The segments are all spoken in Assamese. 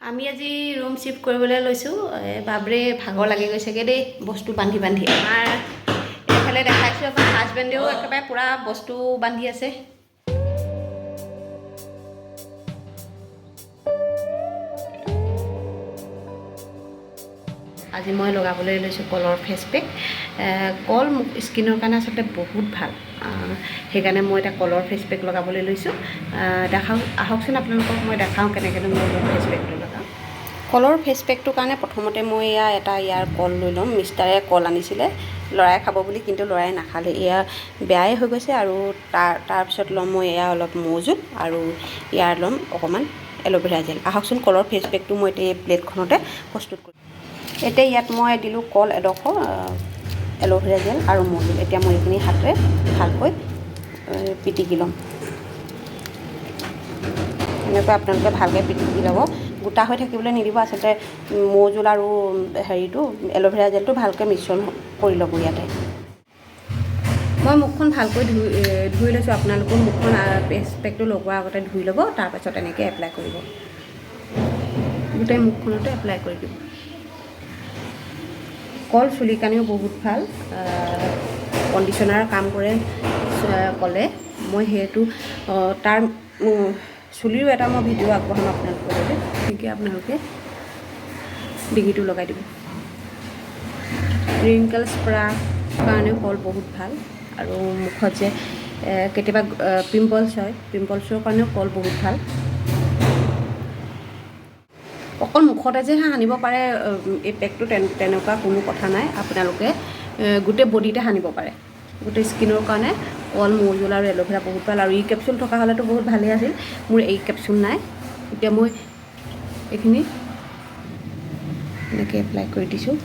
আমি আজি ৰুম চিফ্ট কৰিবলৈ লৈছোঁ। বাবৰে, ভাগৰ লাগি গৈছেগৈ দেই বস্তু বান্ধি বান্ধি। আমাৰ এইফালে দেখাইছোঁ, আমাৰ হাজবেণ্ডেও একেবাৰে পূৰা বস্তু বান্ধি আছে। আজি মই লগাবলৈ লৈছোঁ কলৰ ফেচ পেক। কল স্কিনৰ কাৰণে আচলতে বহুত ভাল, সেইকাৰণে মই এতিয়া কলৰ ফেচ পেক লগাবলৈ লৈছোঁ। দেখাওঁ আহকচোন আপোনালোকক, মই দেখাওঁ কেনেকৈনো মই মোৰ ফেচ পেকটো লগাওঁ। কলৰ ফেচ পেকটোৰ কাৰণে প্ৰথমতে মই এয়া এটা ইয়াৰ কল লৈ ল'ম। মিষ্টাৰে কল আনিছিলে ল'ৰাই খাব বুলি, কিন্তু ল'ৰাই নাখালে, এয়া বেয়াই হৈ গৈছে। আৰু তাৰপিছত ল'ম মই এয়া অলপ মৌজোল আৰু ইয়াৰ ল'ম অকণমান এল'ভেৰা জেল। আহকচোন, কলৰ ফেচ পেকটো মই এতিয়া এই প্লেটখনতে প্ৰস্তুত কৰিম। এতিয়া ইয়াত মই দিলোঁ কল এডোখৰ, এল'ভেৰা জেল আৰু মৌজোল। এতিয়া মই এইখিনি হাতেৰে ভালকৈ পিটিকি ল'ম। এনেকৈ আপোনালোকে ভালকৈ পিটিকি ল'ব, গোটা হৈ থাকিবলৈ নিদিব। আচলতে মৌজোল আৰু হেৰিটো এল'ভেৰা জেলটো ভালকৈ মিশ্ৰণ কৰি ল'ব। ইয়াতে মই মুখখন ভালকৈ ধুই লৈছোঁ। আপোনালোকেও মুখখন ফেচ পেকটো লগোৱাৰ আগতে ধুই ল'ব, তাৰপাছত এনেকৈ এপ্লাই কৰিব। গোটেই মুখখনতে এপ্লাই কৰি দিব। কল চুলিৰ কাৰণেও বহুত ভাল, কণ্ডিশ্যনাৰৰ কাম কৰে কলে। মই সেইটো তাৰ চুলিৰো এটা মই ভিডিঅ' আগবঢ়াম আপোনালোকৰ বাবে। গতিকে আপোনালোকে ডিঙিটো লগাই দিব। ৰিংকেলছ পৰা কাৰণেও কল বহুত ভাল। আৰু মুখত যে কেতিয়াবা পিম্পলছ হয়, পিম্পলছৰ কাৰণেও কল বহুত ভাল। অকল মুখতে যে সানিব পাৰে এই পেকটো, তেনেকুৱা কোনো কথা নাই। আপোনালোকে গোটেই বডিতে সানিব পাৰে। গোটেই স্কিনৰ কাৰণে কল, মৌজোল আৰু এল'ভেৰা বহুত ভাল। আৰু ই কেপচুল থকা হ'লেতো বহুত ভালেই আছিল, মোৰ এই কেপচুল নাই। এতিয়া মই এইখিনি এনেকৈ এপ্লাই কৰি দিছোঁ।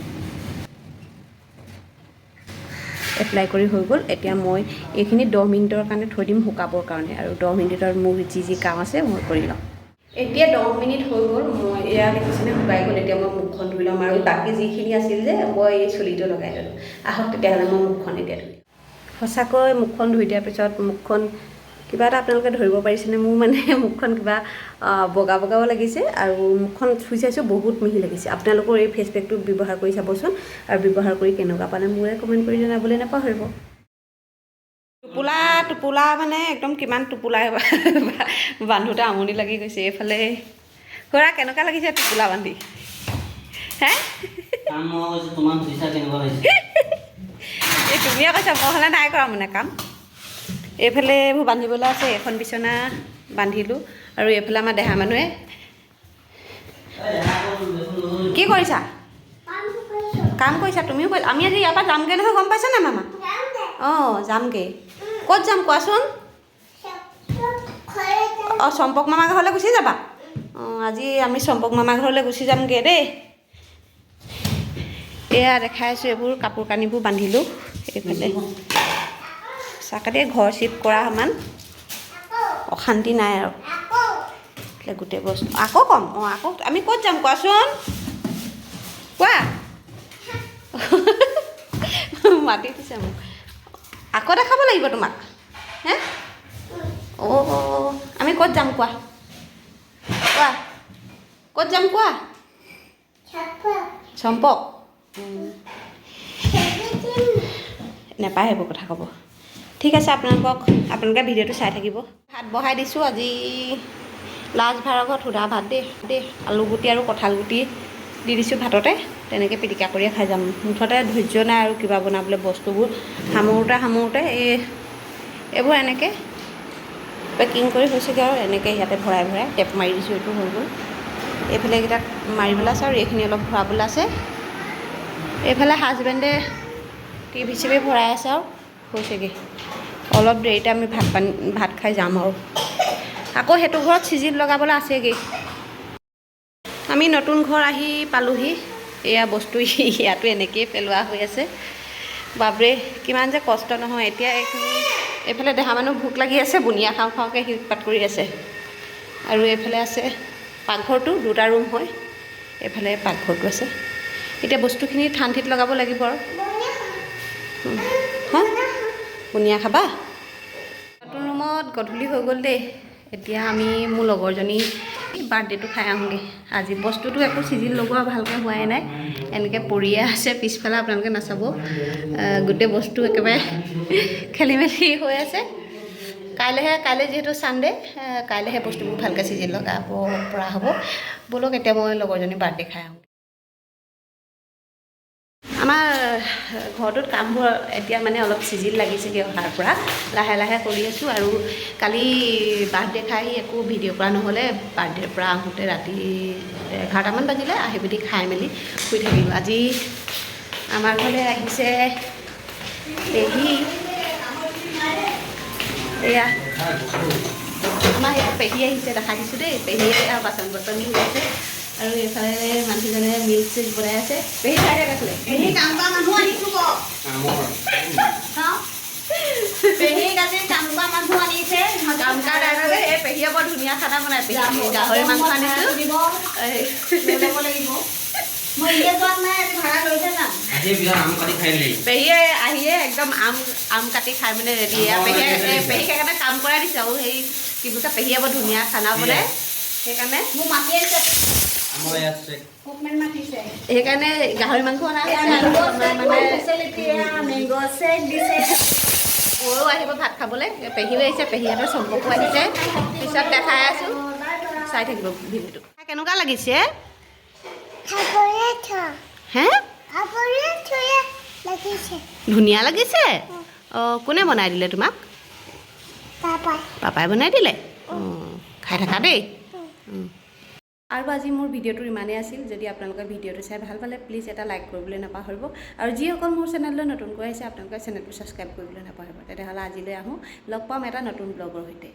এপ্লাই কৰি হৈ গ'ল। এতিয়া মই এইখিনি 10 মিনিটৰ কাৰণে থৈ দিম শুকাবৰ কাৰণে। আৰু 10 মিনিটত মোৰ যি যি কাম আছে মই কৰি ল'ম। এতিয়া 10 মিনিট হৈ গ'ল। মই এয়া দেখিছেনে, শুকাই গ'ল। এতিয়া মই মুখখন ধুই ল'ম আৰু বাকী যিখিনি আছিল যে মই এই চুলিটো লগাই ল'লোঁ। আহক তেতিয়াহ'লে, মই মুখখন এতিয়া ধুই। সঁচাকৈ মুখখন ধুই দিয়াৰ পিছত মুখখন কিবা এটা আপোনালোকে ধৰিব পাৰিছেনে? মোৰ মানে মুখখন কিবা বগা বগাও লাগিছে আৰু মুখখন চুই চাইছোঁ, বহুত মিহি লাগিছে। আপোনালোকৰ এই ফেচ পেকটো ব্যৱহাৰ কৰি চাবচোন আৰু ব্যৱহাৰ কৰি কেনেকুৱা পালে মোৰে কমেণ্ট কৰি জনাবলৈ নাপাহৰিব। টোপোলা টোপোলা মানে একদম কিমান টোপোলা বান্ধোতে আমনি লাগি গৈছে। এইফালে খুৰা, কেনেকুৱা লাগিছে টোপোলা বান্ধি হে? কাম মই কৈছোঁ, তোমাক সুধিছা কেনেকুৱা লাগিছে। এই তুমিয়ে কৈছা, মই হ'লে নাই কৰা মানে কাম। এইফালে এইবোৰ বান্ধিবলৈ আছে। এখন বিচনা বান্ধিলোঁ আৰু এইফালে আমাৰ দেহা মানুহে কি কৰিছা? কাম কৰিছা? তুমিও কৰি। আমি আজি ইয়াৰ পৰা যামগৈ নহয়, গম পাইছা নাই মামা? অঁ, যামগৈ। ক'ত যাম কোৱাচোন? অঁ, চম্পক মামা ঘৰলৈ গুচি যাবা। অঁ, আজি আমি চম্পক মামা ঘৰলৈ গুচি যামগৈ দেই। এয়া দেখাই আছোঁ, এইবোৰ কাপোৰ কানিবোৰ বান্ধিলোঁ এইফালে। সঁচাকৈ দেই, ঘৰ চিফ্ট কৰা সমান অশান্তি নাই। আৰু এইফালে গোটেই বস্তু। আকৌ ক'ম। অঁ, আকৌ আমি ক'ত যাম কোৱাচোন, কোৱা। মাতি দিছে মোক। আকৌ দেখাব লাগিব তোমাক হে। অঁ, আমি ক'ত যাম কোৱা, কোৱা, ক'ত যাম কোৱা। চম্পক নাপায় সেইবোৰ কথা ক'ব। ঠিক আছে, আপোনালোকে ভিডিঅ'টো চাই থাকিব। ভাত বহাই দিছোঁ। আজি লাজ ভাৰৰ ঘৰত সুদা ভাত দেই দেই। আলু গুটি আৰু কঁঠাল গুটি দি দিছোঁ ভাততে, তেনেকৈ পিটিকা কৰিয়ে খাই যাম। মুঠতে ধৈৰ্য নাই আৰু কিবা বনাবলৈ। বস্তুবোৰ সামৰোঁতে সামৰোঁতে এইবোৰ এনেকৈ পেকিং কৰি হৈছেগৈ আৰু এনেকৈ ইয়াতে ভৰাই ভৰাই টেপ মাৰি দিছোঁ। এইটো হৈ গ'ল। এইফালে এইকেইটাত মাৰিবলৈ আছে আৰু এইখিনি অলপ ভৰাবলৈ আছে। এইফালে হাজবেণ্ডে টিভি চিভি ভৰাই আছে আৰু হৈছেগৈ। অলপ দেৰিতে আমি ভাত পানী ভাত খাই যাম আৰু আকৌ সেইটো ঘৰত চিজিল লগাবলৈ আছেগৈ। আমি নতুন ঘৰ আহি পালোহি। এয়া বস্তু ইয়াতো এনেকৈয়ে পেলোৱা হৈ আছে। বাপৰে, কিমান যে কষ্ট নহয়। এতিয়া এইখিনি এইফালে দেহা মানুহ ভোক লাগি আছে, বুনিয়া খাওঁ খাওঁকৈ সি উৎপাত কৰি আছে। আৰু এইফালে আছে পাকঘৰটো, দুটা ৰুম হয়। এইফালে পাকঘৰটো আছে। এতিয়া বস্তুখিনি ঠান ঠিত লগাব লাগিব আৰু। হা, বুনিয়া খাবা? নতুন ৰুমত গধূলি হৈ গ'ল দেই। এতিয়া আমি মোৰ লগৰজনী বাৰ্থডেটো খাই আহোঁগৈ। আজি বস্তুটো একো চিজিল লগোৱা ভালকৈ হোৱাই নাই, এনেকৈ পৰিয়ে আছে পিছফালে, আপোনালোকে নাচাব। গোটেই বস্তু একেবাৰে খেলি মেলি হৈ আছে। কাইলৈহে, কাইলৈ যিহেতু ছানডে, কাইলৈহে বস্তুবোৰ ভালকৈ চিজিল লগাব পৰা হ'ব। ব'লক, এতিয়া মই লগৰজনী বাৰ্থডে খাই আহোঁ। আমাৰ ঘৰটোত কামবোৰ এতিয়া মানে অলপ চিজিল লাগিছেগৈ অহাৰ পৰা, লাহে লাহে কৰি আছোঁ। আৰু কালি বাৰ্থডে খাই আহি একো ভিডিঅ' কৰা নহ'লে। বাৰ্থডেৰ পৰা আহোঁতে ৰাতি 11টামান বাজিলে, আহি পিনি খাই মেলি শুই থাকিলোঁ। আজি আমাৰ ঘৰলৈ আহিছে পেহী। এয়া আমাৰ এই পেহী আহিছে, দেখাই দিছোঁ দেই। পেহীয়ে এয়া বাচন বৰ্তন ধুই আছে আৰু এইফালে মানুহজনে মিল্ক শ্বেক বনাই আছে। পেহী খাই থাক আছিলে। পেহী, কাম কৰা মানুহ আনিছো ক। আমৰ। পেহীক আজি কাম কৰা মানুহ আনিছে। কাম কৰা নাই, এই পেহীয়ে বৰ ধুনীয়া খানা বনাই। পেহী, গাহৰি মাংস আনিছোঁ। দিব এই, লৈ যাব লাগিব। মই এনেই যোৱা নাই, আজি ভাড়া লৈহে যাম। আহি বিয়াত আম কাটি খাই দিলি। পেহীয়ে আহিয়ে একদম আম কাটি খাই মানে ৰেডি। এয়া পেহীয়ে, এই পেহীক সেইকাৰণে কাম কৰাই দিছোঁ। আৰু সেই কি বুলি কয়, পেহীয়ে বৰ ধুনীয়া খানা বনায়, সেইকাৰণে মোক মাতি আহিছে। আমৰ ইয়াত চেক। মোক মাতিছে। সেইকাৰণে গাহৰি মাংস অনা হৈছে। আৰু আমাৰ মানে ফেচিলিটি মেংগ চেক দিছে। বৌও আহিব ভাত খাবলৈ, পেহীও আহিছে, পেহীহঁতৰ চম্পকো আহিছে। পিছত দেখাই আছোঁ, চাই থাকিব ভিডিঅ'টো। কেনেকুৱা লাগিছে হে? ধুনীয়া লাগিছে। অঁ, কোনে বনাই দিলে তোমাক? পাপাই বনাই দিলে। অঁ, খাই থাকা দেই। আৰু আজি মোৰ ভিডিঅ'টো ইমানেই আছিল। যদি আপোনালোকে ভিডিঅ'টো চাই ভাল পালে, প্লিজ এটা লাইক কৰিবলৈ নাপাহৰিব। আৰু যিসকল মোৰ চেনেললৈ নতুনকৈ আহিছে, আপোনালোকে চেনেলটো ছাবস্ক্ৰাইব কৰিবলৈ নাপাহৰিব। তেনেহ'লে আজিলৈ আহোঁ, লগ পাম এটা নতুন ব্লগৰ সৈতে।